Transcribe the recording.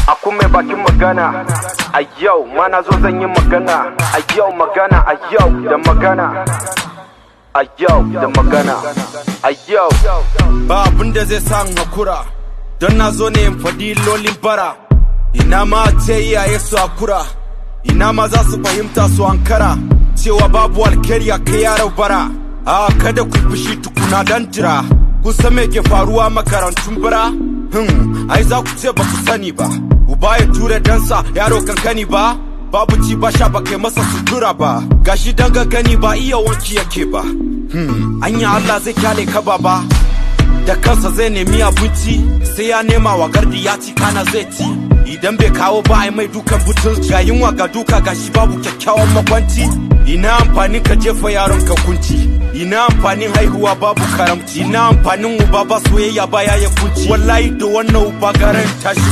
Aku mai bakin magana a yau ma na zo zan yi magana a yau, magana a yau da magana a yau da magana a yau. Ba abin da zai sa in hakura, don na zo ne in faɗi lolin bara. Ina ma ce iyaye su hakura, ina ma za su fahimta su ankara cewa babu alkhairi a kai yaran bara. A kada ku fushi tukuna dan jira. Kun san me ke faruwa makarantun bara? Ai za ku ce ba ku sani ba. Uba ya ture dansa yaro kankani ba, babu ci ba sha, ba kai masa sutura ba, gashi dan gani ba iya wanki yake ba. Anya Allah zai kyale ka baba? Da kansa zai nemi abinci, sai ya nema wa gardi ya ci kana zai ci. Idan bai kawo ba, ai mai dukan butulci. Ga yunwa, ga duka, ga shi babu kyakkyawan makwanci. Ina amfanin ka jefa yaron ka kunci? Ina amfanin haihuwa babu karamci? Ina amfanin uba ba soyayya ba ya kunci? Wallahi da wannan uba garan tashi.